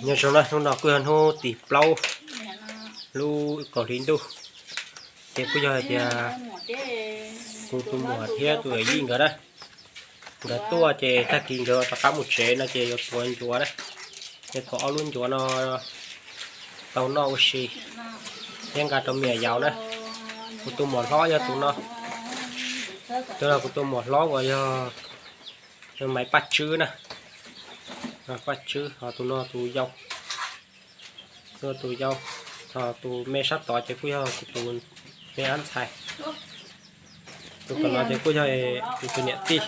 Nyob zoo na, hnub no kuj yog hnub tim plaub lub kaum hli ntuj, ces kuj yog hais tias kuv tus muam thiab tus yawm yij nkawd na, nkawd tuaj ces tag kis nkawd rov qab mus tsev no ces yuav tuav ncuav na, yuav tuav ob lub ncuav no tau noj ua si thiab nqa rau me nyuam yaus na. Kuv tus muam hlob yog tus no, tus no kuv tus muam hlob uas yog Maiv Paj Tswb na, Paj Tswb, ho tus no tus yau, tus yau, ho tus me sab tod ces kuj yog kuv tus me ab ntxhais. Tus tom no ces kuj yog kuv tus niam tij.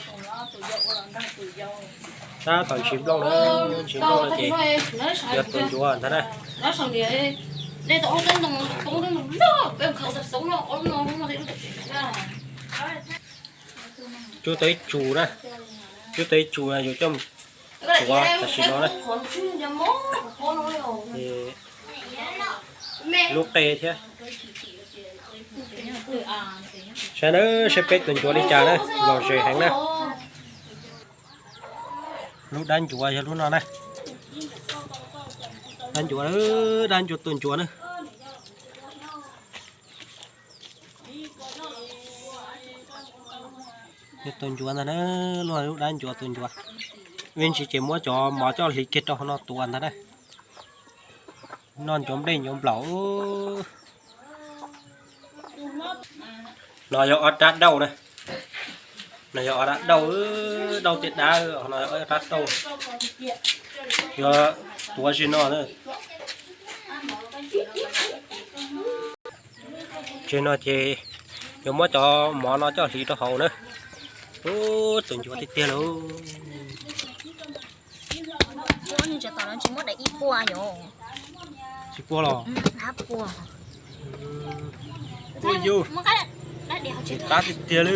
Tab tom ntsis nplooj na, ntsis nplooj no ces yuav tuav ncuav ntag na. Cub tau ib tsum na, cub tau ib tsum na yuav coj tuav tam sim no na. Lub qe thiab. Saib na, saib peb tuav ncuav li cas na, lom zem heev na. Lub dab ncuav yog lub no na. Dab ncuav, dab ncuav tuav ncuav na. Yog tuav ncuav ntag na, lub dab ncuav tuav ncuav. Ib ntsis ces muab cov mov coj hliv kiag rau hauv no tuav ntag na. Noj ncuav nplej ncuav nplaum. No yog ob rab dauj na. No yog ob rab dauj, dauj tej dab, no yog ob rab dauj. Yuav tuav zim no na. Tsev no ces yuav muab cov mov no coj hliv rau hauv na. Ub, tuav ncuav tiag tiag lauj. Tsis pua los? Ua yus, tsis qab tiag tiag li.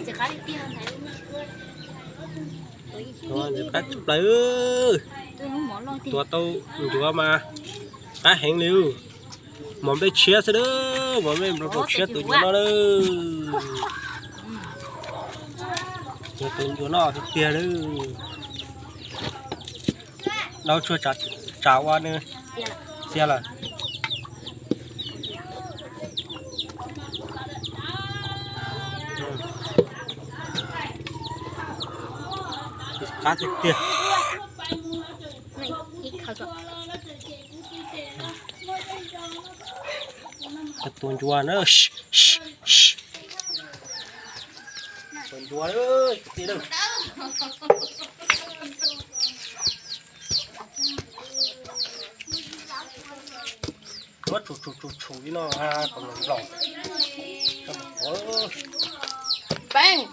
Tsis qab tshaj plaws. Tuav tau ncuav mas qab heev li. Mov nplej tshiab xwb na, mov nplej nplaum tshiab tuav ncuav no na. Yog tuav ncuav no tiag tiag li. Dau tshuaj tsam ua nws txia lawm. Qab tiag tiag. Tuav ncuav na. Tuav ncuav. Muab tshum tshum tshum tshum li no kom nplaum. Peeb.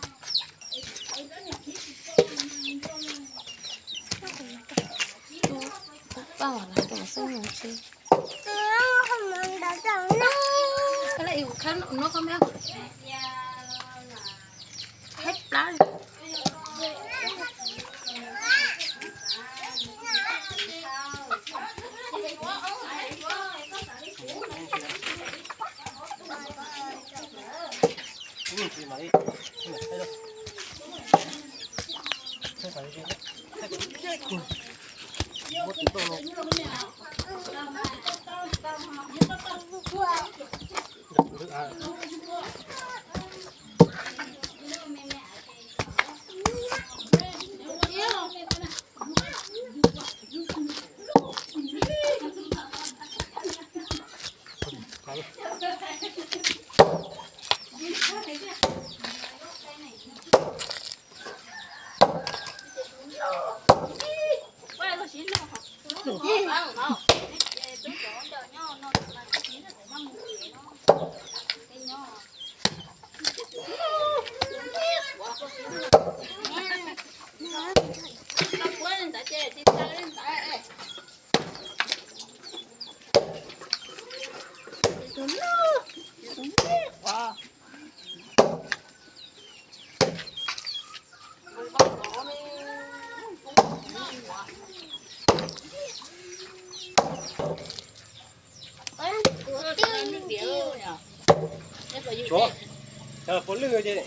Puav lwg ces,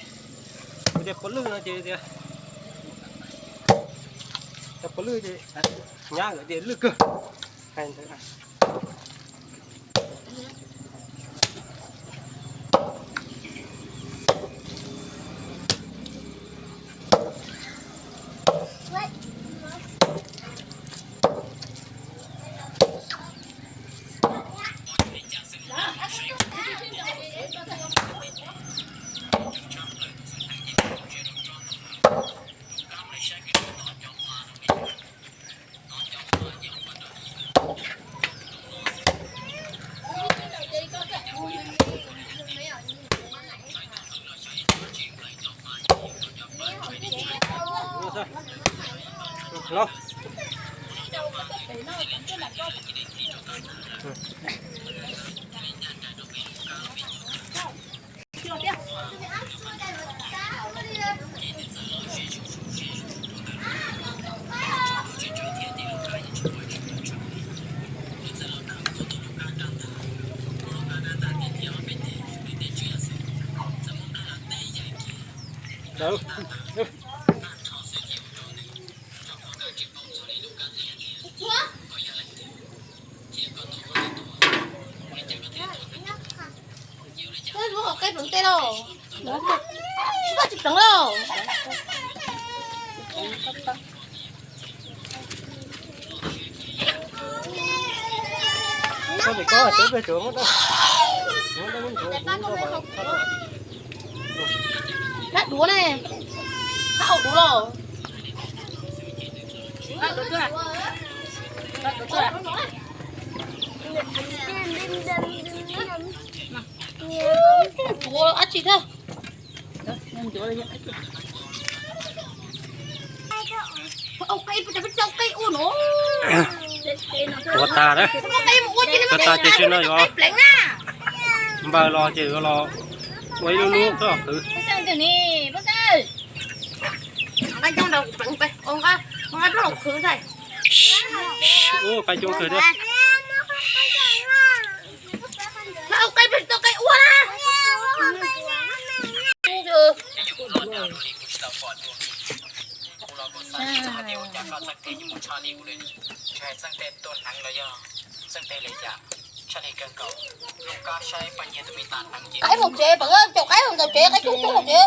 kuv tias puav lwg no ces tias Cov pov lwj ces nyab lawv tias lwj kawg. Hais ntawd. Los. Tsis pleev lauj. Nab duav ne, nab hau duav los. Duav dab tsi thiab? Ua qe ua no. Ua tag na. Ua tag ces tsis no yuav npaws los ces yuav los ua ib lub lub txhob qhwv. Ua qe coob kawg thiab. Qaib mus tsev, pom caum qaib mus ntawm tsev, qaib coob coob ntawm tsev.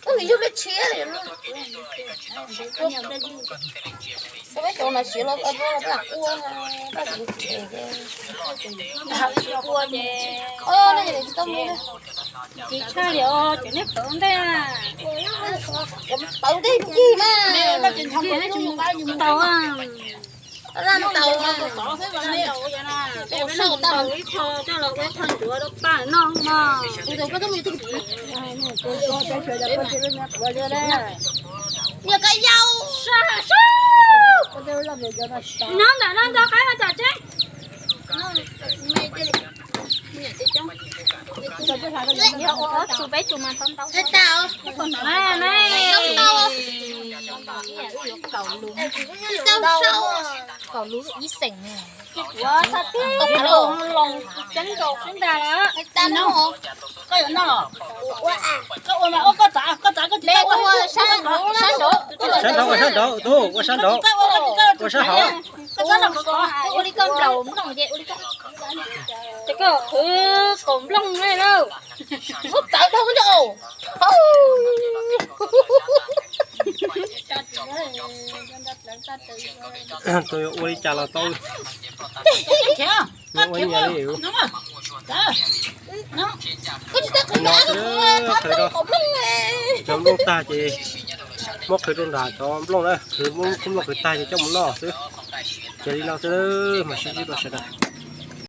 Ub, yog lub tshiab, peb cov no siav los ua, ua ces tsis tau mus. Tsis tshaj li os, cov neb pawv ntej. Pawv ntej yig mas. Tsis tau. Laj tau. Ua sau tau ib qho coj los ua ib qho ncuav rau paj noj mog. Niam ka yau. Nyob ntawm no nrog qaib ua tom tsev. Ua ob tsu peb tsu mas tau ntau. Kaum lub ib xeem. Ua txhaj tib loo, loo ceeb nkaus xwb ntag lawm. Koj yuav noj los? Koj ua mas ua koj txav, koj txav koj tsis tau ua. Sab nraud, sab nraud, tus ua sab nraud, ua sab hauv. Ua li koj nplaum nplooj ces ua li koj. Ces koj qhwv kaum nplooj ne lauj. Muab txawv dhau nco. Tus yuav ua li cas los tau. Ua li li. Cov nplooj tag ces muab qhwv rau nram cov nplooj na, qhwv muab nplooj qhwv tag ces coj mus noj xwb. Ces li no xwb, mam sib ntsib dua sawv daws.